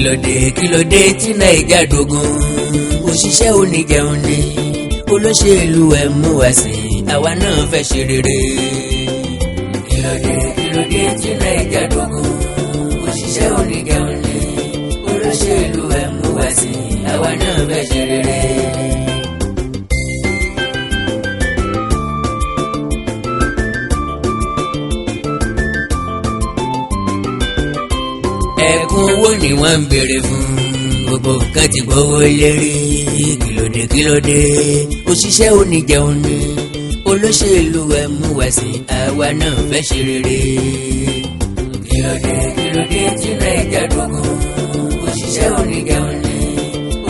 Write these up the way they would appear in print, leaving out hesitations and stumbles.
Kílódé, kílódé tí Naija dógún? Òṣìṣẹ́ oníjẹun ni olóṣèlú ẹ̀ mú wá sí, àwa náà fẹ́ ṣe rere. Kílódé, kílódé tí Naija dógún? Òṣìṣẹ́ oníjẹun ni olóṣèlú ẹ̀ mú wá sí, àwa náà fẹ́ ṣe rere. Ẹ̀kún owó ni wọ́n ń béèrè fún, gbogbo nǹkan ti gbówó lérí. Kílódé, kílódé? Òṣìṣẹ́ oníjẹun ni olóṣèlú ẹ̀ mú wá sí, àwa náà fẹ́ ṣe rere. Kílódé, kílódé tí Naija dógún? Òṣìṣẹ́ oníjẹun ni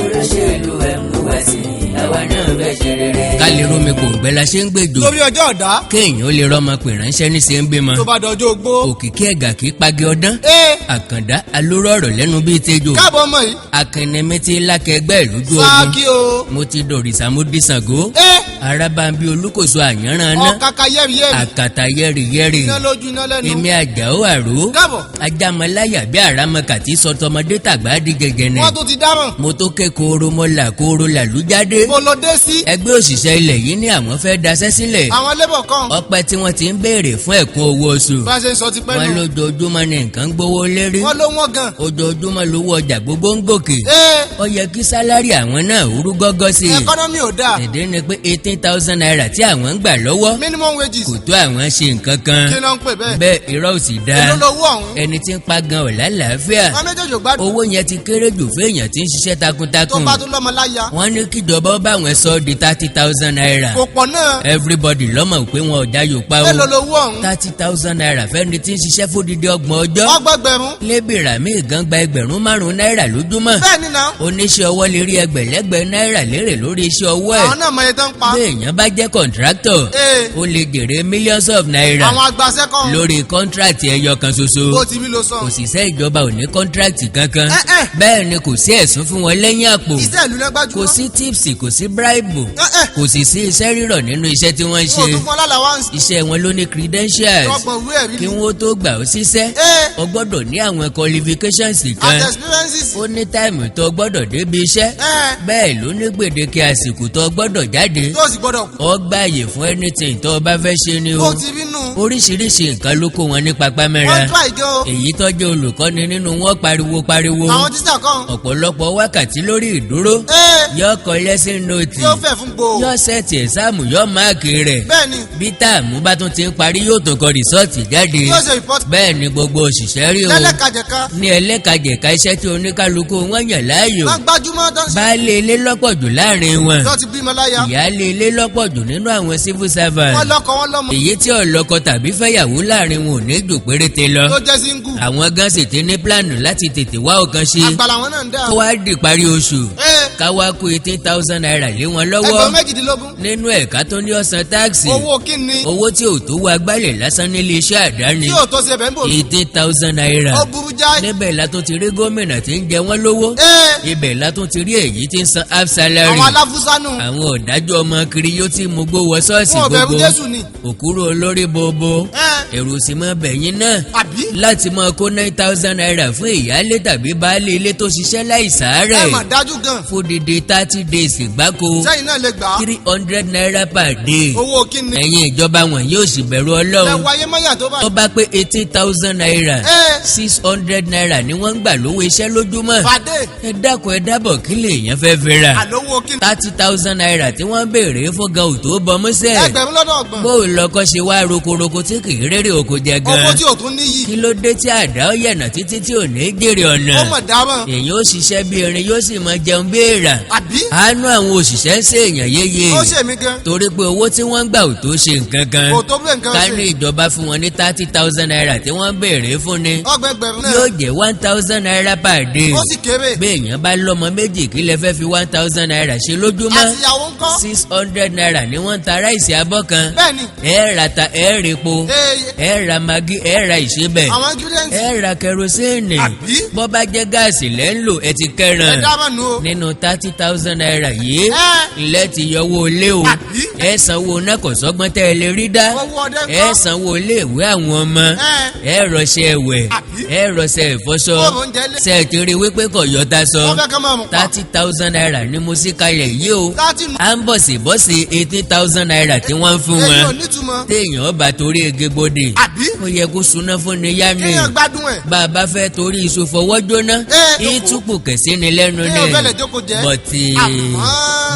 olóṣèlú ẹ̀ mú wá sí, àwa náà fẹ́ ṣe rere. Ká lè rómi kò ń gbẹ la ṣe ń gbèjò. Torí ọjọ́ ọ̀dá. Kéèyàn ó lè rọ́mọ pè ránṣẹ́ ní ṣe ń bímọ. Tó bá dọjọ́ ogbó. Òkìkí ẹ̀gà kì í pagi ọdán. Ee. Àkàndá alóró ọ̀rọ̀ lẹ́nu bíi tejò. Káàbọ̀ ọmọ yìí. Akẹnẹmí ti lákẹgbẹ́ ìlújú ogun. Sáàkì o. Mo ti dòrìṣà, mo di Ṣàngó. Ee. Arábàmbí olúkòso àyànràn ná. Ọ̀kàkà yẹ́rìyẹ́rì. Àkàtà yẹ́rìyẹ́rì. Iná lójú, iná lẹ́nu. Èmi Àjàó àró. Káàbọ̀. Ajámọ̀láyà bí àràmọ̀kà tí sọtọmọdé tàgbà di jẹjẹrẹ. Wọ́n tún ti dáràn. Mo tó ké kooro, mo là kooro làlújáde. Mo lọ dé sí. Ẹgbẹ́ òṣìṣẹ́ ilẹ̀ yìí ní àwọn fẹ́ daṣẹ́ sílẹ̀. Àwọn labour kan. Ọpẹ́ tí wọ́n ti ń béèrè fún ẹ̀kún owó oṣù. Bá a ṣe ń sọ ti pẹ́ Wọ́n nù. lójoojúmọ́ ni nǹkan gbówó lérí. Wọ́n ló wọ́n gan. Ojoojúmọ́ lówó ọjà gbogbo ń gòkè. Ee. Ó yẹ kí salary àwọn náà rú gọ́gọ́ sí i. Economy ò dáa. Ìdí ni pé ₦18,000 tí àwọn ń gbà lọ́wọ́ Minimum wages. kò tó àwọn ṣe nǹkan kan. Kí ló ń pè bẹ́ẹ̀? Bẹ́ẹ̀ irọ́ ò sì dáa. Èló lowó ọ̀hún? Ẹni tí ń pa gan ò lálàáfíà. Wọ́n méjèèjì ò gbádùn. Owó yẹn ti kéré jù fún èèyàn tí ń ṣiṣẹ́ Tó takuntakun. bá tún lọ́mọ láya. Wọ́n ní kíjọba ó bá wọn sọ di ₦30,000. Kò pọ̀ náà. Everybody lọ́mọ̀ pé wọn ò jáyò pa o. Èló lowó ọ̀hún? ₦30,000 fẹ́ni tí ń ṣiṣẹ́ fódìdí 30 ọjọ́. 30. Lébìrà míì gan gba 5,000 náírà lójúmọ́. Bẹ́ẹ̀ ni náà. Oníṣẹ́ ọwọ́ lè rí ẹgbẹ̀lẹ́gbẹ̀ náírà lérè lórí iṣẹ́ ọwọ́ ẹ̀. Àwọn náà mọ iye tó ń pa. Bí èèyàn bá jẹ́ contractor, Ee. ó lè jèrè millions of naira Àwọn agbaṣẹ́ kan. lórí contract ẹyọ kan ṣoṣo. Bó ti rí ló sọ. Òṣìṣẹ́ ìjọba ò ní contract kankan. Ẹ ẹ́. Bẹ́ẹ̀ ni kò sí ẹ̀sùn fún wọn lẹ́yìn àpò. Iṣẹ́ ìlú náà gbájúmọ́. Kò sí tips, kò sí bribe. Ẹ ẹ́. Kò sì sí iṣẹ́ rírọ̀ nínú iṣẹ́ tí wọ́n ń Wọn ò ṣe. tún fún ọ l'allowance. Iṣẹ́ wọn ló ní credentials. 30 ìwé ẹ̀rí Kí ni. wọ́n tó gbà ó síṣẹ́, Ee. o gbọ́dọ̀ ní àwọn qualifications kan. Àti experiences. Ó ní time tó gbọ́dọ̀ débi iṣẹ́. Ẹ. Bẹ́ẹ̀ ló ní gbèdéke àsìkò tó gbọ́dọ̀ jáde. Tó sì gbọ́dọ̀ kú. Ó gbààyè fún anything tó o bá fẹ́ ṣe ni o. Bó ti rí nù. Oríṣiríṣi nǹkan ló kó wọn ní papá mẹ́ra. Wọ́n try gan o. Èyí tó jẹ́ olùkọ́ni nínú wọn pariwo pariwo. Àwọn tíṣà kan. Ọ̀pọ̀lọpọ̀ wákàtí lórí ìdúró. Ee. Yóò kọ lesson note. Yóò fẹ̀ fún gbòò. Yóò set exam, yóò mark rẹ̀. Bẹ́ẹ̀ ni. Bí term bá tún ti ń parí, yóò tún kọ result jáde. Yóò ṣe report. Bẹ́ẹ̀ ni gbogbo òṣìṣẹ́ rí o. Lẹ́lẹ́kajẹ̀ka. Ní ẹlẹ́kajẹ̀ka iṣẹ́ tí oníkálukú wọn yàn láàyò. Wọ́n gbájúmọ́ tó ń ṣe. Baálé ilé lọ́pọ̀ jù láàrin wọn. Tó ti bímọ láya. Ìyáálé ilé lọ́pọ̀ jù nínú àwọn civil servant. Wọ́n lọ́kọ, wọ́n lọ́mọ. Èyí tí ọ̀lọ́kọ tàbí fẹ́yàwó láàrin wọn ò ní jù péréte lọ. Tó jẹ́ single. Àwọn gan sì ti ní plan láti tètè wá ọ̀kan ṣe. Àgbàlá wọn náà ń dá. Kó wá di parí oṣù, Ee. ká wá kó ₦18,000 lé wọn lọ́wọ́. 18,000. Nínú ẹ̀ka tó ní ọ̀sán tax. Owó kí ni? Owó tí ò tó wọ agbálẹ̀ lásán nílé iṣẹ́ àdáni. Tí ò tó ṣe bẹ́ẹ̀ ń bò. ₦18,000. Ó burú jáì. Níbẹ̀ la tún ti rí gómìnà tí ń jẹ wọ́n lówó. Ee. Ibẹ̀ la tún ti rí èyí tí ń san half salary. Àwọn aláfúsánù. Àwọn ọ̀dájú ọmọ kiri yóò ti mú gbó wọ ṣọ́ọ̀ṣì Wọn ò bẹ̀rù gbogbo. Jésù ni. Òkúrò olórí bobo. Ẹ. Èrò sì mọ bẹ̀yìn náà Àbí? láti máa kó ₦9,000 fún ìyáálé tàbí baálé ilé tó ṣiṣẹ́ láìsàárẹ̀ Ẹ mà dájú gan. fódìdí 30 days gbáko. Sẹ́yìn náà lè gbà á. ₦300 per day. Owó kí ni? Ẹ̀yin ìjọba wọn yóò sì bẹ̀rù Ẹ Ọlọ́run. wáyé mọ́yà tó Tó báyìí. bá pé ₦18,000, Ẹ. ₦600 ni wọ́n ń gbà lówó iṣẹ́ lójúmọ́. Fàdé. Ẹ dákun, ẹ dábọ̀, kí lèèyàn fẹ́ fi rà? Àlówó kí ni? ₦30,000 tí wọ́n ń béèrè fún gan ò tó bọmúsẹ̀. 30,000. Bó o lọkọ ṣe wá rokoroko tí kì í rérè oko jẹ gan? Owó tí ò tún níyì. Kí ló dé tí àdá ó yẹ̀nà títí tí ò ní jèrè ọ̀nà? Ó mọ̀ dámọ̀. Èèyàn ó ṣiṣẹ́ bí erin, yóò sì máa jẹun bí èèrà. Àbí? Àánú àwọn òṣìṣẹ́ ń ṣe èèyàn yéye. Ó ṣe mí gan. Torí pé owó tí wọ́n ń gbà ò tó ṣe nǹkan kan. Kò tó bẹ́ẹ̀ nǹkan Ká ṣe. ní ìjọba fún wọn ní ₦30,000 tí wọ́n ń béèrè fún ni, 30 náà. yóò jẹ́ ₦1,000 per day. Ó sì kéré. Bí èèyàn bá lọ́mọ méjì, kí lẹ fẹ́ fi ₦1,000 ṣe lójúmọ́? Àtìyàwó ńkọ́? ₦600 ni wọ́n ń ta rice abọ́ kan. Bẹ́ẹ̀ni. Ẹ ra ta, ẹ rèpo, Ee. ẹ ra Maggi, ẹ ra ìsebẹ̀. Àwọn ingredients. Ẹ ra kerosene. Àbí? Bọ́ bá jẹ́ gas lẹ́ ń lò, ẹ ti Ẹ kẹ́ràn. dá mọ̀ nù o. Nínú ₦30,000 yìí, Ẹ. ilẹ̀ ti yọwọ́ ilé o. Àbí? Ẹ sanwó náà, kò sọ́gbọ́n tẹ́ ẹ lè rí dá. Owó ọdẹ Ẹ ńkọ́? sanwó iléèwé àwọn ọmọ. Ẹ. Ẹ rọṣẹ ẹwẹ̀. Àbí? Ẹ rọṣẹ ìfọṣọ. Owó oúnjẹ lé. Ṣe é ti rí wípé kò yọta sọ? Wọ́n fẹ́ kọ́ máa mú pa. ₦30,000 ní mo sì kalẹ̀ yìí o. 30 nù. À ń bọ̀ sí bọ́sì ₦18,000 tí wọ́n ń fún Èyí ò wọn. nítumọ̀. Téèyàn bá torí ege gbòde, Àbí? ó yẹ kó suná fún ni yá ni. Kéèyàn gbádùn ẹ̀. Bá a bá fẹ́ torí iṣu fọwọ́ jóná, Ẹ, jókòó. ìtúpù kẹ̀sí ni lẹ́nu ni. Kéèyàn fẹ́lẹ̀ jókòó jẹ́. But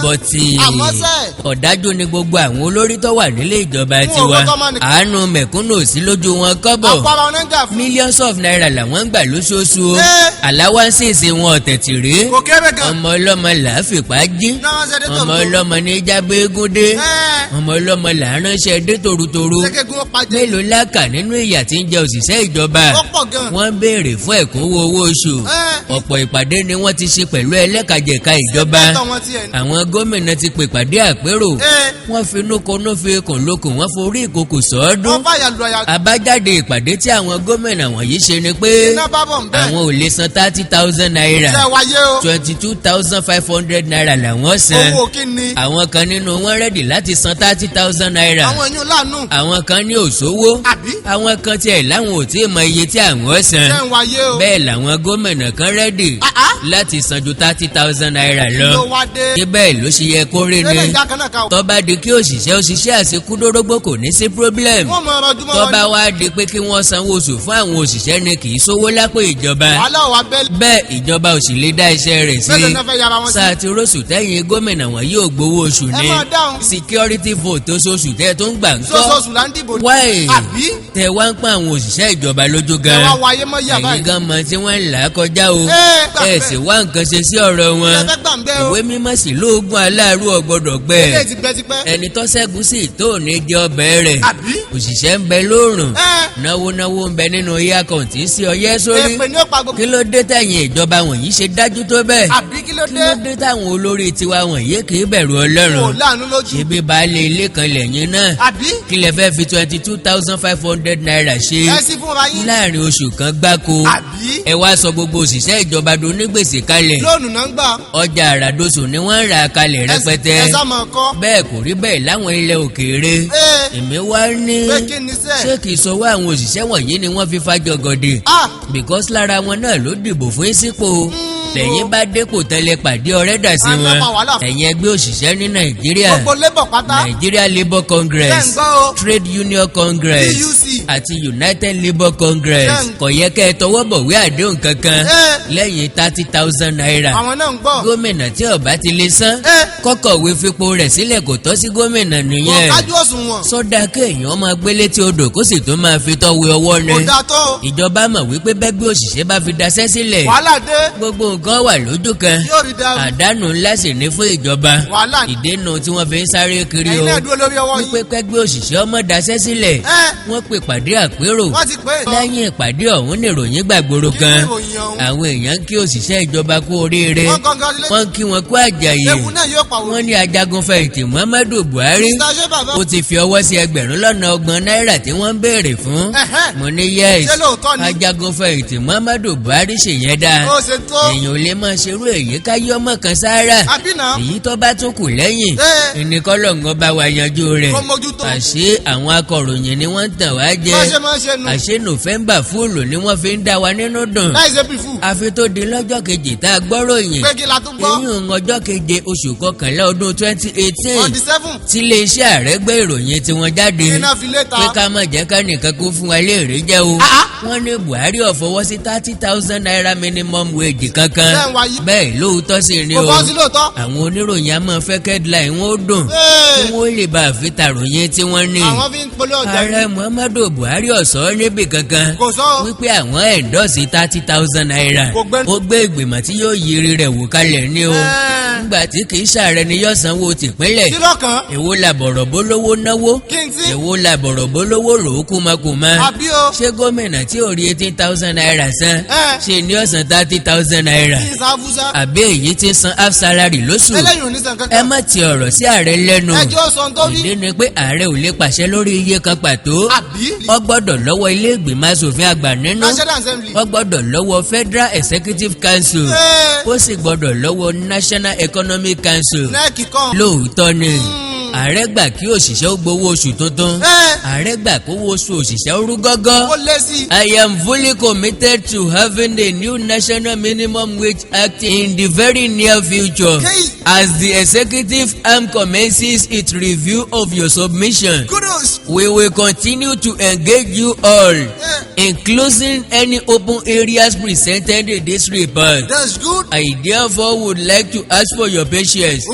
but Àmọ́ sẹ́. ọ̀dájú ni gbogbo àwọn olórí tó wà nílé ìjọba Wọn ò tiwa. gbọ́dọ̀ máa ní- Àánú mẹ̀kúnnù ò sí lójú wọn kọ́bọ̀. Àpò ara wọn náà ń jà fún. Millions of naira làwọn ń gbà lóṣooṣù o. Ẹ. Allowances wọn ọ̀tẹ̀tì rí. Kò kéré gan. Ọmọ ọlọ́mọ là á fipá jí. Náà wọ́n ṣe dé Ọmọ tòótọ́. ọlọ́mọ ní jábé égún dé. Ẹ. Ọmọ ọlọ́mọ là á ránṣẹ́ dé torutoru. Ṣé kéegun ó pa jẹ? Mélòó lákà nínú ìyà tí ń jẹ òṣìṣẹ́ ìjọba? Ó pọ̀ gan. Wọ́n béèrè fún ẹ̀kúnwó owó oṣù. Ẹ. Ọ̀pọ̀ ìpàdé ni wọ́n ti ṣe pẹ̀lú ẹlẹ́kajẹ̀ka ìjọba. Ṣé bẹ́ẹ̀ tọ́ wọn tiẹ̀ ní? Àwọn gómìnà ti pè pàdé àpérò. Ẹ. Wọ́n finú konú, fi ikùn lókun, wọ́n forí ìkòkò sọ́ọ́dún. Wọ́n fàyà lu àyà. Àbájáde ìpàdé tí àwọn gómìnà wọ̀nyí ṣe ni pé Iná bá bọ̀ ń bẹ́ẹ̀. àwọn ò lè san ₦30,000. Ṣé wáyé o? ₦22,500 làwọn san. Owó kí ni? Àwọn kan nínú wọn ready láti san ₦30,000. Àwọn èèyàn láàánú. Àwọn kan ní òṣòwò. Àbí? Àwọn kan tiẹ̀ láwọn ò tí ì mọ iye tí àwọn san. Ṣé ń wáyé o? Bẹ́ẹ̀ làwọn gómìnà kan ready Ah, ah. láti san ju ₦30,000 lọ. Ló wá dé. Ṣé bẹ́ẹ̀ ló ṣe yẹ kó rí ni? Lẹ́lẹ̀ ìjà kan náà ká o. Tó bá di kí òṣìṣẹ́ òṣìṣẹ́ àṣekúdórógbó, kò ní sí problem. Wọ́n mọ ọ̀rọ̀ ojúmọ́ Tó wọn bá ni. wá di pé kí wọ́n sanwó oṣù fún àwọn òṣìṣẹ́ ni, kì í sówó lápò ìjọba. Wàhálà ò wá bẹ́ẹ̀. Bẹ́ẹ̀ ìjọba ò sì lè dá iṣẹ́ rẹ̀ sí. Mélòó náà fẹ́ yára wọn sí? Sáà tí róṣù tẹ́yìn gómìnà wọn yóò gbowó oṣù Ẹ ni. máa dáhùn. Security vote oṣooṣù tẹ́ tó ń gbà ń kọ́? Sọ́sọ́sù là ń dìbò. Wáì Àbí? tẹ wá ń pa àwọn òṣìṣẹ́ ìjọba lójú Ẹ gan? wá wáyé mọ́ yà Ẹ̀yin báyìí. gan mọ tí wọ́n ń là á kọjá o. Ẹ, gbà Ẹ bẹ́ẹ̀. sì wá nǹkan ṣe sí ọ̀rọ̀ wọn. Ẹ fẹ́ gbà ń bẹ́ o. Ìwé mímọ́ sí lóògùn aláàrú ọ̀gbọ́dọ̀ gbẹ. Ilé ti gbẹ tipẹ́. Ẹni tó ṣẹ́gun sí tó ní jẹ ọbẹ̀ rẹ̀. Àbí? Òṣìṣẹ́ ń bẹ lóòrùn. Ẹ. Náwó náwó ń bẹ nínú air sí ọyẹ́ sórí. Èpè ni ó pa gbogbo. Kí ló dé tẹ̀yìn ìjọba wọ̀nyí ṣe dájú tó bẹ́ẹ̀? Àbí kí ló Kí dé? ló dé táwọn olórí tiwa wọ̀nyí kì í bẹ̀rù Ọlọ́run? Kò láàánú lójú. Ṣebí baálé ilé kan lẹ́yìn náà. Àbí? Kí lẹ fẹ́ fi ₦22,500 ṣe Ẹ sí fúnra yín. láàrin oṣù kan gbáko? Àbí? Ẹ wá sọ gbogbo òṣìṣẹ́ ìjọba donígbèsè kalẹ̀. Lóònù náà ń gbà. Ọjà àràdóṣù ni wọ́n ń rà kalẹ̀ rẹpẹtẹ. Ẹ sá máa kọ́. Bẹ́ẹ̀ kò rí bẹ́ẹ̀ láwọn ilẹ̀ òkèèrè. Ee. Èmi wá ní, Pé kí ni sẹ́? ṣé kìí sọ wá àwọn òṣìṣẹ́ wọ̀nyí ni wọ́n fi fàjọgọ̀dì? Ah! Because lára wọn náà ló dìbò fún sípò. Lẹ́yìn bá dépò tẹ́lẹ̀, pàdé ọ̀rẹ́ dà sí Àwọn wọn. ọmọ wàhálà. Ẹ̀yin ẹgbẹ́ òṣìṣẹ́ ní Nàìjíríà, Gbogbo labour pátá. Nigeria Labour Congress, Ṣé ń gbọ́ o? Trade Union Congress TUC. àti United Labour Congress, Ṣé ń- kò yẹ kẹ́ ẹ tọwọ́ bọ̀wé àdéhùn kankan Ẹ. lẹ́yìn ₦30,000. Àwọn náà ń gbọ́. Gómìnà tí ó bá ti lè san, Ẹ. kọ́kọ̀wé fipò rẹ̀ sílẹ̀, kò tọ́ sí gómìnà Kò nìyẹn. kájú òṣùwọ̀n. Sọ́dà kéèyàn máa gbélé tí odò kó sì tún máa fi tọ́wé ọwọ́ ni. Kò dáa tó. Ìjọba mọ̀ wípé bẹ́gbẹ́ òṣìṣẹ́ bá fi daṣẹ́ sílẹ̀, Wàhálà dé. gbogbo nǹkan wà lójú kan. Yóò rí dáa. Àdánù ńlá sì ní fún ìjọba. Wàhálà. Ìdènà tí wọ́n fi ń sáré kiri Ẹ̀yin o náà dúró lórí ọwọ́ wípé yín. kẹ́gbẹ́ òṣìṣẹ́ ọmọ daṣẹ́ sílẹ̀. Ẹ. Wọ́n pè pàdé àpérò. Wọ́n ti pè é. Lẹ́yìn ìpàdé ọ̀hún nìròyìn gbàgbóró Kí kan. ni ìròyìn ọ̀hún? Àwọn èèyàn ń kí òṣìṣẹ́ ìjọba kú oríire. Wọ́n congratulate. Wọ́n ń kí wọn kú àjàyè. Ewu náà yóò pàwọ́. Wọ́n ní ajagunfẹ̀yìntì Muhammadu Buhari, Mr. Ṣé bàbá? ó ti fi ọwọ́ sí 30,000 náírà tí wọ́n ń béèrè fún. Ẹ̀hẹ́n. Mo ní yes. Ṣé lóòótọ́ ni? Ajagunfẹ̀yìntì Muhammadu Buhari ṣèyẹn dáa. Ó ṣe tó. Èèyàn ò lè máa ṣerú èyí káyé ọmọ kan sára. Àbí náà? Èyí tó bá tún kù lẹ́yìn, Ẹ. ìníkọ́lọ́ngàn bá wa yanjú rẹ̀. Kó mójútó. Àṣé àwọn akọ̀ròyìn ni wọ́n ń tàn wá jẹ? Má ṣe má ṣe nù. Àṣé November fúlù ni wọ́n fi ń dá wa nínú dùn? Láì ṣe pìfù. Àfi tó di lọ́jọ́ kejì tá a gbọ́ròyìn. Pé kí la tún gbọ́? Eyín ọjọ́ keje oṣù kọkànlá ọdún 2018, On the 7. tí iléeṣẹ́ ààrẹ gbé ìròyìn tiwọn jáde Iná fi léta. pé ká má jẹ́ ká nìkan kó fún wa léèrè jẹ́ o. Ah, ah. Wọ́n ní Buhari ò fọwọ́ sí ₦30,000 minimum wage kankan. Bẹ́ẹ̀ wáyé. Bẹ́ẹ̀ lóòótọ́ sì ni Kò o. bọ́ sí lóòótọ́. Àwọn oníròyìn á máa fẹ́ headline wọn ó dùn, Ee. kí wọ́n lè bá a fi tàròyìn tí wọ́n ní. Àwọn fi ń polówó ọjà. Ààrẹ Muhammadu Buhari ọ̀sọ́ níbì kankan Kò sọ o. wípé àwọn endorse ₦30,000. Kò gbẹ́nu. Ó gbé ìgbìmọ̀ tí yóò yiri rẹ̀ wò kalẹ̀ ní o. Ẹ́ẹ̀. Nígbà tí kì í ṣààrẹ ni yóò sanwó tìpínlẹ̀, Kí lọ́kàn? èwo làbọ̀rọ̀ bó bólówó náwó? Kí n tí. Èwo làbọ̀rọ̀ bólówó rò ó kúmakùmá? Àbí o. Ṣé gómìnà tí ò rí ₦18,000 san ṣe ní ọ̀sán ₦30,000? Kí n sáfúsá. Àbí èyí tí ń san half salary lóṣù? Eléyìí ò ní san Ẹ kankan. má ti ọ̀rọ̀ sí ààrẹ lẹ́nu. Ẹjọ́ sọ tó wí. Ìdí ni pé ààrẹ ò lè pàṣẹ lórí iye kan pàtó. Àbí. Ó gbọ́dọ̀ lọ́wọ́ ilé ìgbìmọ̀ asòfin àgbà nínú. National Assembly. Ó gbọ́dọ̀ lọ́wọ́ Federal Executive Council. Ó sì gbọ́dọ̀ lọ́wọ́ National Economic Council. NEC kan. Lóòótọ́ ni ààrẹ gbà kí òṣìṣẹ́ ó gbowó oṣù tuntun. Ààrẹ gbà kówó oṣù òṣìṣẹ́ ó rú gọ́gọ́. Ó lé sí i. I am fully committed to having a new national minimum wage act in the very near future. As the executive arm commences its review of your submission, Kudos. we will continue to engage you all, including any open areas presented in this report. That's good. I therefore would like to ask for your patience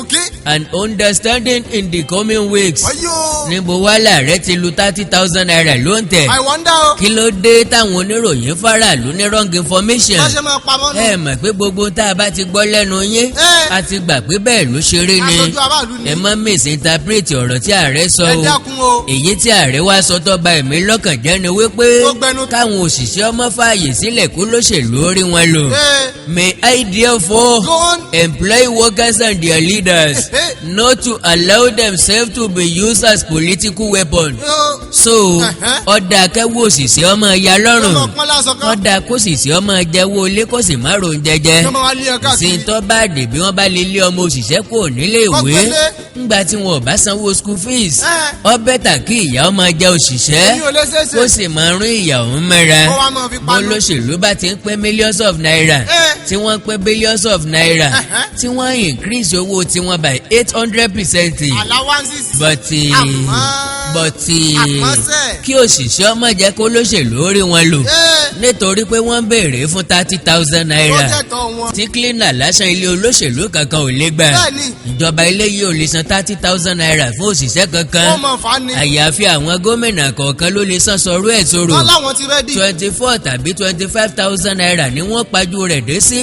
and understanding in the coming weeks. Ayo. Níbo wá làárẹ̀ ti lu ₦30,000 ló ń tẹ̀? I wonder o. Kí ló dé táwọn oníròyìn faraàlú ní wrong information? Má ṣe máa pamọ́ nù. Ẹ mọ̀ pé gbogbo tá a bá ti gbọ́ lẹ́nu yín, a ti gbà pé bẹ́ẹ̀ ló ṣeré ni. Aṣojú aráàlú ni. Ẹ má misinterpret ọ̀rọ̀ tí ààrẹ sọ Ẹ o. dákun o. Èyí tí ààrẹ wá sọ tó ba ẹ̀mí lọ́kàn jẹ́ ni wípé Ó gbẹnu. káwọn òṣìṣẹ́ ọmọ fààyè sílẹ̀ kó lóṣèlú orí wọn lò. May I therefore Go on. employ workers and their leaders not to allow themselves to be used as political weapon. So ọ̀dà kẹ́wọ́ òṣìṣẹ́ ọmọ ya lọ́rùn. Ọmọ pọ́n lásán kan. Ọ̀dà kó òṣìṣẹ́ ọmọ jẹ́wọ́ ilé kó sì má ro jẹjẹ. Kí wọ́n máa lé ẹ Sí káàkiri. tó bá dé bí wọ́n bá lè lé ọmọ òṣìṣẹ́ kúrò nílé ìwé Kọ́gbélé. ńgbà tí wọn ò bá sanwó school fees, ó better kí ìyá ọmọ jẹ òṣìṣẹ́ Èyí ò lè ṣeé ṣe. kó sì máa rún ìyà òun mẹ́ra. Kó wá máa fi panu. Bólóṣèlú bá ti ń pín millions of naira, tí wọ́n pín billions of naira, tí wọ́n increase owó tiwọn by 800%, Allowances. but but Àmọ́ sẹ́. kí òṣìṣẹ́ ọmọ jẹ́ kó lóṣèlú rí wọn lò nítorí pé wọ́n ń béèrè fún thirty thousand Ó naira jẹ́ tọ́ wọn. tí cleaner lásán ilé olóṣèlú kankan ò lè gbà. Ìjọba ilé yìí ò lè san ₦30,000 fún òṣìṣẹ́ kankan. Wọ́n mọ̀ fà ní. Àyàfi àwọn gómìnà kọ̀ọ̀kan ló lè san sọrú ẹ̀ sọ̀rọ̀. Wọ́n láwọn ti ready. ₦24 tàbí ₦25,000 ni wọ́n pajú rẹ̀ dé sí.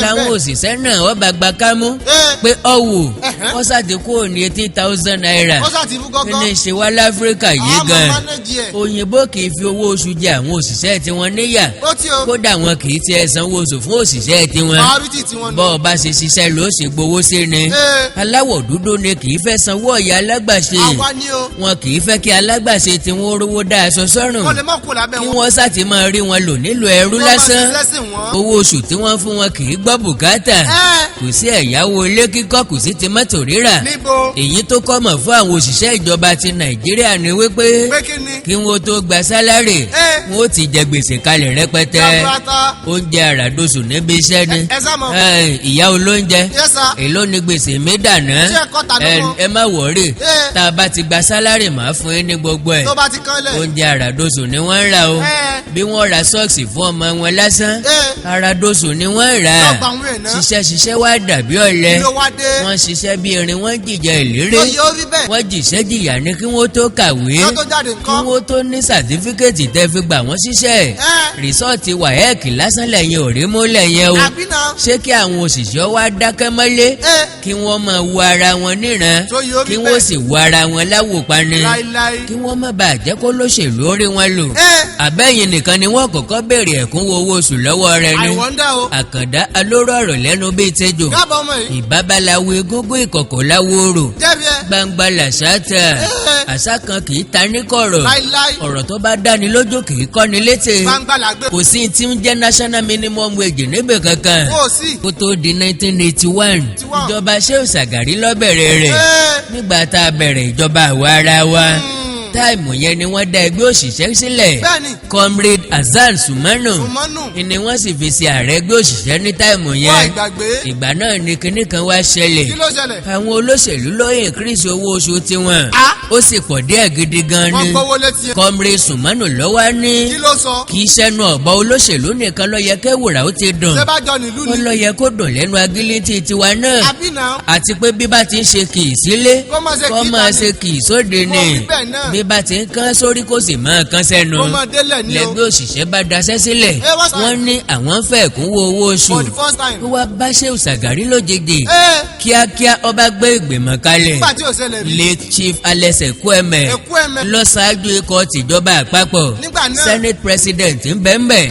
Làwọn òṣìṣẹ́ náà wọ́n bá gba kámú pé ọ̀wù wọ́n ṣàdínkù ní ₦18,000. Ó ṣáà ti fún Kí gọ́gọ́. ni ṣe wá láfíríkà yìí Àwọn gan? máa manage ẹ̀. Òyìnbó kì í fi owó oṣù jẹ àwọn òṣìṣẹ́ tiwọn níyà. Ó tí o. Kódà wọn kì í tiẹ̀ sanwó oṣù fún òṣìṣẹ́ tiwọn. Priority tiwọn nù. Bọ́ ọ bá ṣe ṣiṣẹ́ ló ṣe gbowó sí ni. Aláwọ̀ dúdú ni kì í fẹ́ sanwó ọ̀yà alágbàṣe. Àwa ni o. Wọn kì í fẹ́ kí alágbàṣe tí wọ́n rówó dá aṣọ sọ́rùn. Wọ́n lè má kó lábẹ́ Kí wọn. wọ́n sá ti máa rí wọn lò nílò ẹrú Wọ́n máa lásán. ṣiṣẹ́ sìn wọ́n. Owó oṣù tí wọ́n fún wọn kì í gbọ́ bùkátà. Kò sí ẹ̀yáwó ilé kíkọ́, kò sí ti mọ́tò rírà. Níbo? Èyí tó common fún àwọn òṣìṣẹ́ ìjọba ti Nàìjíríà ni wípé Pé kí ni? kí wọ́n tó gba salary, wọ́n ó ti jẹ gbèsè kalẹ̀ rẹpẹtẹ. Jaburata. Oúnjẹ àràdosù níbi iṣẹ́ ni. Ẹ sá mọ̀. Ìyá olóúnjẹ, Yes sir. èló ni gbèsè mi dànù? Ṣé ẹ̀kọ́ tàbí wọn? Ẹ má worry, tá a bá ti gba salary, máa fún yín ní gbogbo ẹ̀. Tó bá ti kánlẹ̀. Oúnjẹ àràdosù ni wọ́n ń rà o. Bí wọ́n ra socks fún ọmọ wọn lásán, àràdosù ni wọ́n ń rà. Lọ́gbà àwọn èèyàn. Ṣiṣẹ́ ṣiṣẹ́ wá dàbí ọ̀lẹ. Kí ló wá dé? Wọ́n ṣiṣẹ́ bí erin, wọ́n jìjẹ ìlérí. Ó yẹ ó rí bẹ́ẹ̀. Wọ́n jìṣẹ́ jìyà ní kí wọ́n tó kàwé, Kí wọ́n tó jáde kí ńkọ́? wọ́n tó ní certificate tẹ́ fi gbà wọ́n ṣiṣẹ́. Result WAEC lásán lẹ́yìn ò rí mú lẹ́yìn o. Àbí náà. Ṣé kí àwọn òṣìṣẹ́ wá dákẹ́ mọ́lé, kí wọ́n máa wo ara wọn níran, Tó yẹ ó rí kí bẹ́ẹ̀. wọ́n sì wo ara wọn láwòpani, Láíláí. kí wọ́n má bàa jẹ́ kó lóṣèlú orí wọn lò? Àbẹ́yìn nìkan ni wọ́n kọ́kọ́ béèrè ẹ̀kúnwó owó oṣù lọ́wọ́ rẹ ni? I wonder o. Àkàndá alóró ọ̀rọ̀ lẹ́nu bíi tẹ́jọ́. Káàbọ̀ ọmọ yìí. Ìbábaláwo egúngún ìkọ̀kọ̀ láwòrò. Jẹ́bi ẹ. Gbangba làṣà tà. Àṣà kan kì í ta ní kọ̀rọ̀. Láíláí. Ọ̀rọ̀ tó bá dáni lójú kì í kọ́ni létè. Gbangba làgbé. Kò sí tí ń jẹ́ national minimum wage níbẹ̀ kankan. Kò sí. Kó tó di 1981, ìjọba Shehu Shagari ló bẹ̀rẹ̀ rẹ̀. Nígbà tá a bẹ̀rẹ̀ ìjọba àwa ara wa, time yẹn ni wọ́n dá ẹgbẹ́ òṣìṣẹ́ sílẹ̀. Comrade Hasan Sumanu Sumanu. ni wọ́n sì fi ṣe ààrẹ ẹgbẹ́ òṣìṣẹ́ ní time Wọ́n yẹn. ìgbàgbé. Ìgbà náà ni kinní kan wá ṣẹlẹ̀. Kí ló ṣẹlẹ̀? Àwọn olóṣèlú ló increase owó oṣù tiwọn. Ah. Ó sì pọ̀ díẹ̀ gidi gan Wọ́n ni. gbowó létí ẹ. Comrade Sumanu ló wá ní Kí ló sọ? kì í ṣẹnu ọ̀bọ olóṣèlú nìkan ló yẹ kẹ́wùrà ó ti dùn. Ṣé bá jọ nílùú Ó ni? ló yẹ kó dùn lẹ́nu agílítì tiwa náà. Àbí náà. Àti pé bí bá ti ń ṣe kì í sílé, Kó máa ṣe kó kì í máa ta ni. ṣe kì í sóde Mo ni. rí bẹ́ẹ̀ náà. Bí bá ti ń kán sórí, kó sì máa kán sẹ́nu. Ó máa délẹ̀ ní o. Lẹ́gbẹ́ òṣìṣẹ́ bá daṣẹ́ sílẹ̀. Ẹ wá sọ- Wọ́n ní àwọn fẹ́ kúnwó owó oṣù. For the first time. Ó wá bá Shehu Shagari lójijì. Ẹ Kíákíá, ọba gbé ìgbìmọ̀ kalẹ̀. Nígbà tí ò ṣẹlẹ̀ rí. Late Chief Alex Ekwueme Ekwueme. ló ṣáájú ikọ̀ tìjọba àpapọ̀. Nígbà náà. Senate President ń bẹ ń bẹ̀,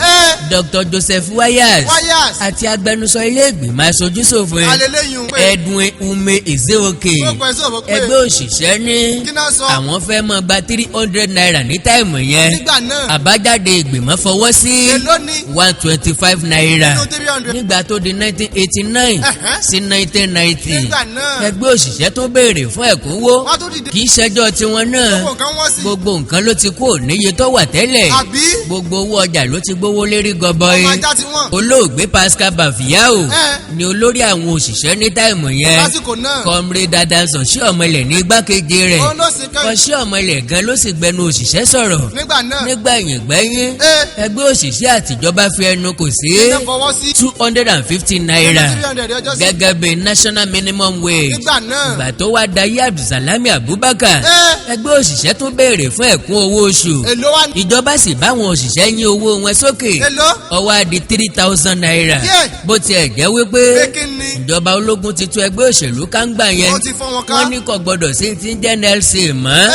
Dr. Joseph Wayas, Wayas. àti agbẹnusọ ilé ìgbìmọ̀ aṣojúṣòfin, Alẹ́lẹ́yìn pé. Edwin Ume Ezeoke. Ó pẹ́ sọ̀rọ̀ pé. Ẹgbẹ́ òṣìṣẹ́ ní Kí náà sọ? àwọn fẹ́ máa gba ₦300 ní time yẹn. Nígbà náà. Àbájáde, ìgbìmọ̀ fọwọ́ sí Èló ni? ₦125. Nínú 300. Nígbà tó di 1989 sí 1990, Nígbà náà. ẹgbẹ́ òṣìṣẹ́ tó béèrè fún ẹ̀kúnwó. Wọ́n tún dìde. Kì í ṣẹjọ́ tiwọn náà. Gbogbo nǹkan wọ́n sí. Gbogbo nǹkan ló ti kú níye tó wà tẹ́lẹ̀. Àbí? Gbogbo owó ọjà ló ti gbówó lérí gọbọi. Ọmọ ajá ti wọ́n. Olóògbé Pascal Bafyau ni olórí àwọn òṣìṣẹ́ ní time yẹn. Lásìkò náà. Comrade Adams Oshiomhole ní igbákejì rẹ̀. Òun ló sì kẹ́yìn. Oshiomhole gan ló sì gbẹnu òṣìṣẹ́ sọ̀rọ̀. Nígbà náà. Nígbẹ̀yìn gbẹ́yìn, ẹgbẹ́ òṣìṣẹ́ àtìjọba fi ẹnu kò sí Iná fọwọ́ sí. ₦250 300 ọjọ́ sí. gẹ́gẹ́ bí national minimum wage. Nígbà náà. Ìgbà tó wá dayé Abdulsalami Abubakar, ẹgbẹ́ òṣìṣẹ́ tún béèrè fún ẹ̀kún owó oṣù. Èló wá ní? Ìjọba sì báwọn òṣìṣẹ́ yín owó wọn sókè. Èló? Ó wá di ₦3,000. Bó tiẹ̀ jẹ́ wípé Pé kí ni? ìjọba ológun ti tú ẹgbẹ́ òṣèlú káńgbà yẹn. Wọ́n ti fọ́n wọn ká. Wọ́n ní kò gbọ́dọ̀ sí ti ń jẹ́ NLC mọ́.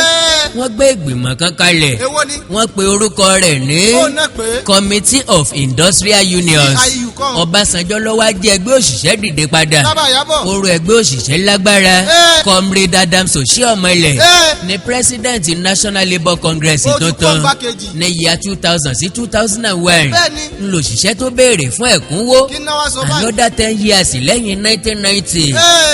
Wọ́n gbé ìgbìmọ̀ kan kalẹ̀. Èwo ni? Wọ́n pe orúkọ rẹ̀ ní Ó náà pé. Committee of Industrial Unions. CIU kọ́. Ọbásanjọ́ ló wá jẹ́ ẹgbẹ́ òṣìṣẹ́ dìde padà. Sábà yábọ̀. Oró ẹgbẹ́ òṣìṣẹ́ lágbára. Comrade Adams Oshiomhole ní president National Labour Congress Ó ti kó tuntun igbákejì. ní year 2000 sí 2001. Ńlòṣìṣẹ́ tó béèrè fún ẹ̀kúnwó. Kí náà wá sọ báyìí? Another 10 years lẹ́yìn 1990,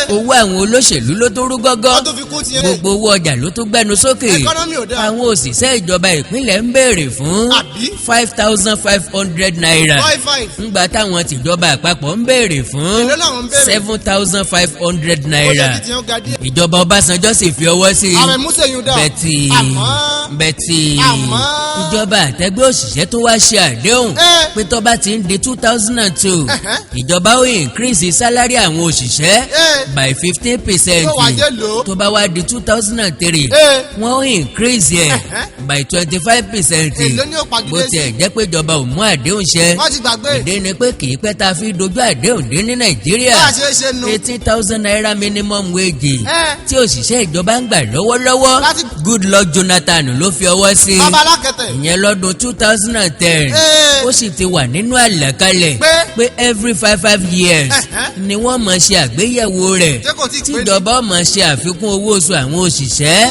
owó àwọn olóṣèlú ló tó rú gọ́gọ́. Wọ́n tún fi kún tiẹ̀. Gbogbo owó ọjà ló tún gbẹnu sókè. Economy ò dáa. Àwọn òṣìṣẹ́ ìjọba ìpínlẹ̀ ń béèrè fún Àbí? ₦5,500. Five five. Ńgbà táwọn tìjọba àpapọ̀ ń béèrè fún Èló làwọn ń béèrè? ₦7,500. Ó jẹ́ kí tiẹ̀ ó ga díẹ̀. Ìjọba Ọbásanjọ́ sì fi ọwọ́ sí i. Ààrẹ Musa yìí dá. But Àmọ́. but Àmọ́. ìjọba àtẹgbẹ́ òṣìṣẹ́ tó wá ṣe àdéhùn pé tó bá ti ń di 2002, ìjọba ó increase salary àwọn òṣìṣẹ́ by 15%. Yóò wá jẹ́ lò ó. Tó bá wá di 2003, wọ́n ó increase ẹ̀ by 25%. Èló ni ó pàgídé Bó sí? tiẹ̀ jẹ́ pé ìjọba ò mú àdéhùn ṣẹ. Wọ́n ti gbàgbé. Ìdí ni pé kì í pẹ́ tá a fi dojú àdéhùn dé ní Nàìjíríà. Bá a ṣe é ṣe nu. ₦18,000 minimum wage tí òṣìṣẹ́ ìjọba ń gbà lọ́wọ́lọ́wọ́, Goodluck Jonathan ló fi ọwọ́ sí i. Bàbá alákẹ́tẹ̀. Ìyẹn lọ́dún 2010. Ó sì ti wà nínú àlàkalẹ̀ Pé? pé every five five years ni wọ́n máa ṣe àgbéyẹ̀wò rẹ̀, Ṣé kò tí ì pé ni? tíjọba ó máa ṣe àfikún owó oṣù àwọn òṣìṣẹ́.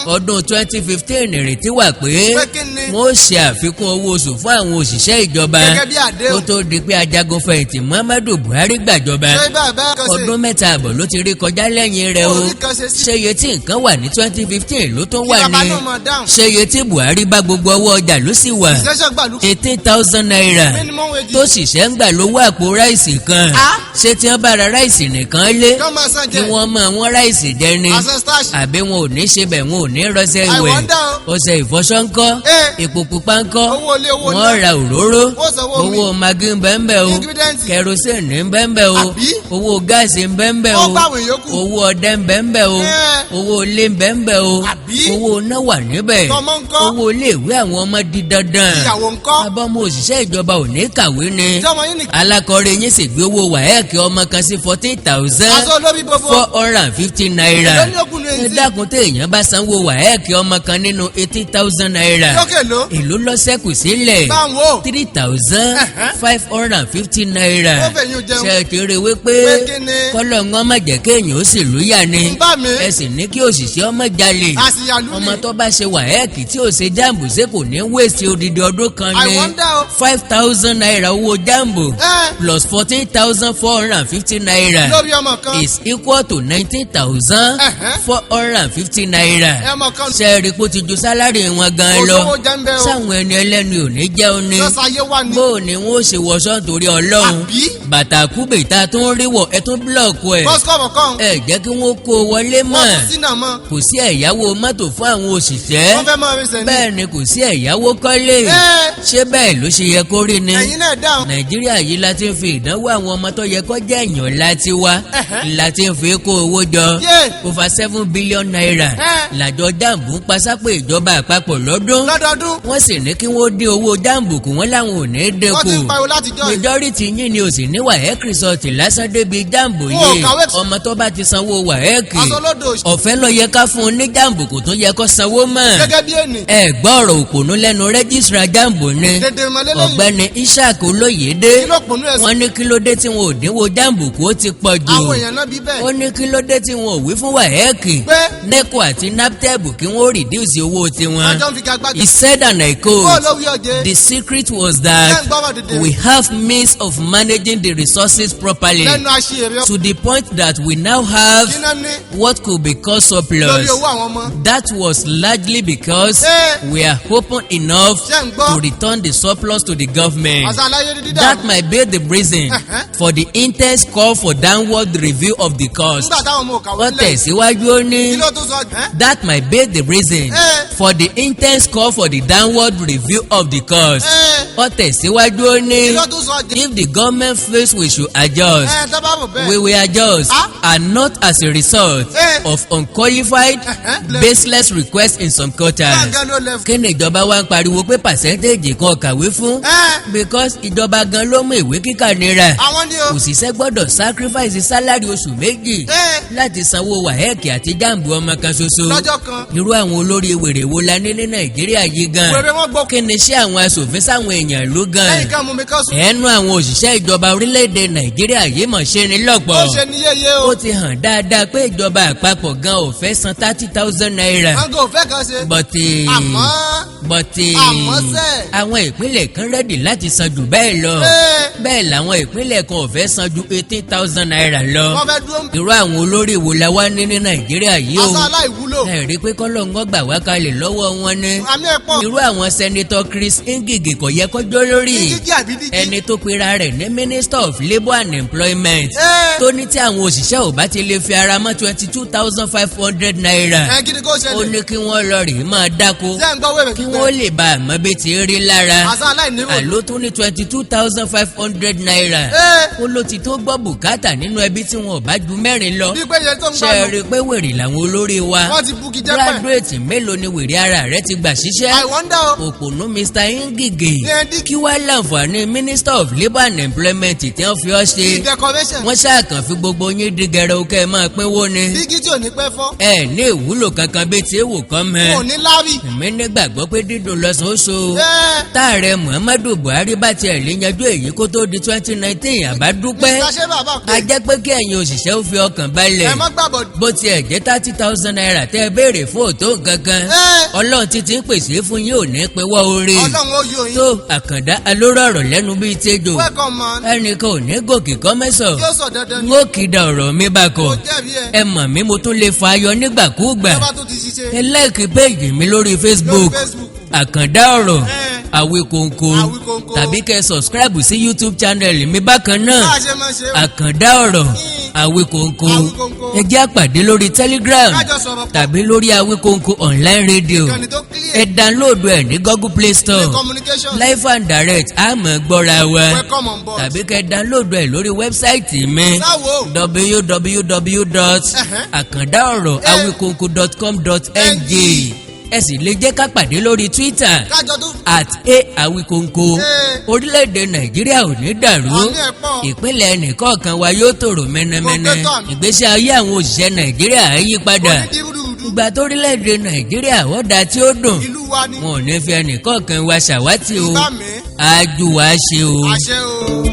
Ọdún 2015, ìrètí wà pé Pé kí ni? wọ́n ó ṣe àfikún owó oṣù fún àwọn òṣìṣẹ́ ìjọba. Gẹ́gẹ́ bí àdéhùn. Kó tó di pé ajagun fẹ̀yìntì Muhammadu Buhari gbàjọba, Ṣé bẹ́ẹ̀ bẹ́ẹ̀ kan ṣe? ọdún 3.5 ló ti rí kọjá lẹ́yìn rẹ̀ o. Orí kan ṣe sí. Ṣé iye tí nǹkan wà ní 2015 ló tún Kí wà bàbá ní? náà máa dáhùn. Ṣé iye tí Buhari bá gbogbo ọwọ́ ọjà ló sì wà? Ìṣẹ́ṣẹ́ gbàlú. ₦18,000 Minimum wage. tó ṣiṣẹ́ ń gbà lówó àpò rice kan. Ah. Ṣé tí wọ́n bá ra rice nìkan lé, Kán máa san kí jẹ. wọ́n mọ wọn rice jẹ ni? Àṣẹ starch. Àbí wọn ò ní ṣe bẹ̀, wọn ò ní rọṣẹ I ìwẹ̀? wonder o. Ọṣẹ ìfọṣọ ńkọ́? Epo pupa ńkọ́? Owó ilé, owó Wọ́n iná. ra òróró. Wọ́n sanwó omi. Owó Maggi ń bẹ ń bẹ o. Ingredient. Kerosene ń bẹ ń bẹ o. Àbí? Owó gas ń bẹ ń bẹ o. Ó gbàwé yòókù. Owó ọdẹ ń bẹ ń bẹ o. Owó ilé ń bẹ ń bẹ o. Àbí? Owó iná wà níbẹ̀. Tọmọ ńkọ́? Owó iléèwé àwọn ọmọ di dandan. Ìyàwó ńkọ́? Abọ́mọ òṣìṣẹ́ ìjọba ò ní kàwé ni? Tọmọ yín nìkan. Alákọ̀ọ́rẹ́ yín sì gbé owó WAEC ọmọ kan sí fourteen thousand Aṣọ olórí gbogbo. four hundred and fifty naira. Èló ní òkú ní Ẹ etí? dákun, téèyàn bá sanwó WAEC ọmọ kan nínú ₦18,000, Lókè ló. èló ló ṣẹ́kù sílẹ̀? Báwo? ₦3,550. Ó fẹ̀yìn jẹun. Ṣe ti rí wípé Pé kí ni? kọ́lọ̀ ń ọmọ jẹ́ kéèyàn ó sì lóyà ni? Ń bá mi. Ẹ sì ní kí òṣìṣẹ́ ọmọ jalè. Àṣìyàlú ni. Ọmọ tó bá ṣe WAEC tí ò ṣe JAMB, ṣé kò ní waste odidi ọdún kan I ni? wonder o. ₦5,000 owó JAMB plus ₦14,450 Lórí ọmọ kan. is equal to ₦19,450. Ọmọ kan. Ṣe é rí pé ó ti ju salary wọn gan lọ? Olówó jẹ́ ń bẹ́ o. Sáwọn ẹni ẹlẹ́ni ò ní jẹun ni? Sọ́sayé wà ní. Bó o ní wọn ó ṣe wọṣọ nítorí Ọlọ́run? Àbí? Bàtà kúbè tá a tún rí wọ̀, ẹ tún block ẹ̀. Bọ́sùkọ̀bọ̀ kan. Ẹ jẹ́ kí wọ́n kó wọlé mọ́. Wọ́n tún sínà mọ́. Kò sí ẹ̀yáwó mọ́tò fún àwọn òṣìṣẹ́. Wọ́n fẹ́ máa rí sẹ́ni. Bẹ́ẹ̀ ni kò sí ẹ̀yáwó kọ́lé. Ṣé bẹ́ẹ̀ ló ṣe yẹ kó rí ni? Ẹ̀yin náà dáhùn. Nàìjíríà yìí la ti ń fi ìdánwò àwọn ọmọ tó yẹ kó jẹ́ èèyàn láti wá, la ti ń fi kó owó jọ. Over ₦7 billion làjọ JAMB ń pasápò ìjọba. ìjọba àpapọ̀ lọ́dún. Lọ́dọọdún. Wọ́n sì ní kí wọ́n dín owó JAMB kù, wọ́n láwọn ò ní dínkù. Wọ́n ti ń pariwo láti jọ́ yìí. Majority yín ni ò sì ní WAEC result lásán débi JAMB Wọn ò yìí. kàwé. Ọmọ tó bá ti sanwó WAEC, Aṣọ lódò. ọ̀fẹ́ ló yẹ ká fún un ní JAMB, kò tún yẹ kó sanwó mọ́. Gẹ́gẹ́ bí ènì. Ẹ gbọ́ ọ̀rọ̀ òpònú lẹ́nu registrar JAMB ni. Dédé mọ́lẹ́lẹ́yìn. Ọ̀gbẹ́ni Ishaq Olóyèdé. Kí ló pònú ẹ̀ sí? Wọ́n ní kí ló dé tí wọn ò dínwó JAMB kú, ó ti pọ̀ jù. Àwọn èèyàn náà bí bẹ́ẹ̀. Ó ní kí ló dé tí wọn ò wí fún WAEC, Pé? NECO àti NABTEB kí wọ́n reduce owó tiwọn. Wọ́n jọ ń fi gagbága. He said, and I Kó quote, ló wí ọjẹ́. "The secret was that Ṣé ń gbọ́rọ̀ dìde? we have means of managing the resources properly Lẹ́nu aṣèrè. to the point that we now have Kí náà ní? what could be called Lórí surplus. owó àwọn ọmọ. That was largely because Eh. we are open enough Ṣé ń gbọ́? to return the surplus to the government. Àṣà aláyé dídá. That might be the reason for the intense call for downward review of the cost." Nígbà táwọn ọmọ ò kàwé Wọ́n nílẹ̀. tẹ̀síwájú, ó ní, Kí ló tún sọ? Ẹ́? "That might be the reason Eh. for the intense call for the downward review of the cost." Eh. Wọ́n tẹ̀síwájú, ó ní, Kí ló tún sọ? "If the government feels we should adjust, Ẹ tó bá rò bẹ́ẹ̀. we will adjust Ah. and not as a result Eh. of unqualified, baseless requests in some quarters." Gbọ̀ngàn ló lẹ. Kí ni ìjọba wa ń pariwo pé percentage kan kàwé fún? Ẹ́. Because ìjọba gan ló mú ìwé kíkà nira. Àwọn ni o. Òṣìṣẹ́ gbọ́dọ̀ sacrifice salary oṣù 2 Ẹ́. láti sanwó WAEC àti JAMB ọmọ kan ṣoṣo. Lọ́jọ́ kan. Irú àwọn olórí wèrè wo la ní ní Nàìjíríà yìí gan? Wèrè wọn gbọ́. Kí ni iṣẹ́ àwọn aṣòfin sáwọn èèyàn ìlú gan? Lẹ́yìn kan mú mi kán sùn. Ẹnu àwọn òṣìṣẹ́ ìjọba orílẹ̀-èdè Nàìjíríà yìí mọ̀ ṣe ni lọ́pọ̀. Ó ṣe ní yéye o. Ó ti hàn dáadáa pé ìjọba àpapọ̀ gan ò fẹ́ san ₦30,000. Wọn kò fẹ́ kan ṣe. But Àmọ́. But Àmọ́ sẹ́. àwọn ìpínlẹ̀ kan ready láti san jù bẹ́ẹ̀ lọ. Ẹ́. Bẹ́ẹ̀ làwọn ìpínlẹ̀ kan ò fẹ́ san ju ₦18,000 lọ. Wọ́n fẹ́ dúró ń Irú àwọn olórí wo la wá ní ní Nàìjíríà yìí o? Àṣà aláìwúlò. Ẹ rí i pé kọ́lọ́ngọ́ gbà wá kalẹ̀ lọ́wọ́ wọn ni. Àmì ẹ̀ pọ̀. Irú àwọn Senator Chris Ngige kò yẹ kọjọ́ lórí. Dígí àbí dígí. Ẹni tó pera rẹ̀ ní Minister of Labour and Employment, Ẹ́. tó ní tí àwọn òṣìṣẹ́ ò bá ti lè fi ara mọ́ ₦22,500, Ẹ kí ni kó ó ṣẹlẹ̀? ní kí wọ́n lọ rèé máa dáko Ṣé ń gbọ́ wẹ̀rẹ̀ kí gbígbẹ́? wọ́n lè bá àmọ́ bí ti rí lára. Àṣà aláìníwò. Àló tún ní ₦22,500, Ẹ́. ó ló ti tó gbọ́ bùkátà nínú ẹbí tí wọn ò bá ju mẹ́rin lọ. Bí pé iye tó ń Ṣe gbà é nù. rí i pé wèrè làwọn olórí wa? Wọ́n ti bugi jẹ́ pẹ̀. Graduate mélòó ni wèrè ara rẹ ti gbà síṣẹ́? I wonder o. Òpònú Mr Ngige. Ní ẹdí. Kí wàá láǹfààní Minister of Labour and Employment tí wọ́n fi ọ́ ṣe? Bí decoration. Wọ́n ṣàkàn fi gbogbo yín di gẹrẹ kẹ́ ẹ máa pínwó ni. Dígí tí ò ní pẹ́ fọ́. Ẹ ní ìwúlò kankan bí tí èèwò kan mẹ́. Kò ní láwì. Èmi nígbàgbọ́ pé dídùn lọ́sàn ó so. Ẹ́. Táàrẹ Muhammadu Buhari bá tiẹ̀ lè yanjú èyí kó tó di 2019, àbá dúpẹ́. Mr. Ṣé bàbá A pé. jẹ́ pé kí ẹ̀yin òṣìṣẹ́ ó fi ọkàn balẹ̀. Ẹ má gbàbọ̀. Bó tiẹ̀ jẹ́ ₦30,000 tẹ́ ẹ béèrè fún òtó nǹkan kan, Ẹ́. Ọlọ́run ti ti ń pèsè fún yín, ò ní pinwọ́ oore. Ọlọ́run ó yọ yín. Tó àkàndá alóró ọ̀rọ̀ lẹ́nu bíi tejò. Welcome, man. Ẹnìkan ò ní gòkè kọ́ mẹ́sọ̀. Yóò sọ dandan N ni. ó kìdà ọ̀rọ̀ mi bá kọ̀. Kò jẹ́rìí ẹ. Ẹ mọ̀ mí, mo tún lè fa ayọ̀ nígbàkúùgbà. Ìjọba tó ti ṣiṣẹ́. Ẹ like page mi lórí Facebook, Lórí Facebook. Àkàndá Ọ̀rọ̀ Ẹ́. Àwíkòǹkò, Àwíkòǹkò. tàbí kẹ́ subscribe sí YouTube channel mi bákan náà, Bá a ṣe máa ṣe o. Àkàndá Ọ̀rọ̀ Àwíkòǹkò. Àwíkòǹkò. Ẹ jẹ́ àpàdé lórí Telegram Kájọ sọ̀rọ̀ pọ̀. tàbí lórí Àwíkòǹkò online radio. Ìkànnì tó clear. Ẹ download ẹ ní Google Play Store. Ní communication. Live and direct, àmọ́ gbọ́ra wa. Welcome on board. Tàbí kẹ́ download ẹ lórí website mi, Sáwo. www.akandaoroawikonko.com.ng. Ẹ sì lè jẹ́ ká pàdé lórí Twitter, Kájọ tó. @AAwikonko. Orílẹ̀-èdè Nàìjíríà ò ní dàrú. Àmì ẹ̀ pọ̀. Ìpínlẹ̀ ẹnìkọ̀ọ̀kan wa yóò tòrò mẹ́nẹ́mẹ́nẹ́. Mo gbé tọ́ àmì. Ìgbésí ayé àwọn òṣìṣẹ́ Nàìjíríà á yí padà. Kò ní di rúdurùdu. Ìgbà tórílẹ̀-èdè Nàìjíríà ó dáa tí ó dùn, Ìlú wa ni. wọn ò ní fi ẹnìkọ̀ọ̀kan wa ṣàwátì o. Bá mi. Ájú wa ṣe o. Àṣẹ o.